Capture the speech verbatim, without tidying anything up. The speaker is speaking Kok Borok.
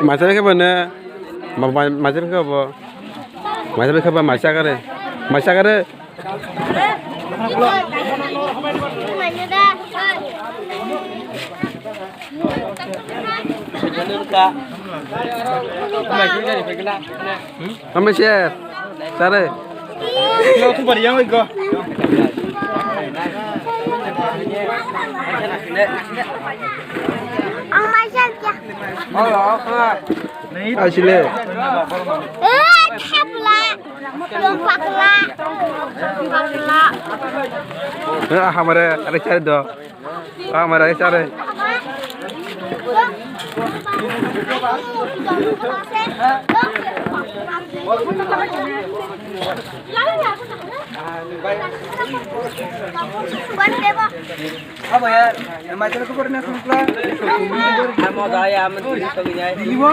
Maisa khe bo ne, ma-, ma-, maisa khe bo, maisa khe bo, maisa kare, maisa kare. Tamo se, sare. Ang mai sar kya? Asile. Eh, thapla. Pakla. Pakla. Eh, hamare, are chari do. Hamare, are chari. Abo ya, macam tu pernah sungkla. Amo daya, menteri kau ni. Ibu.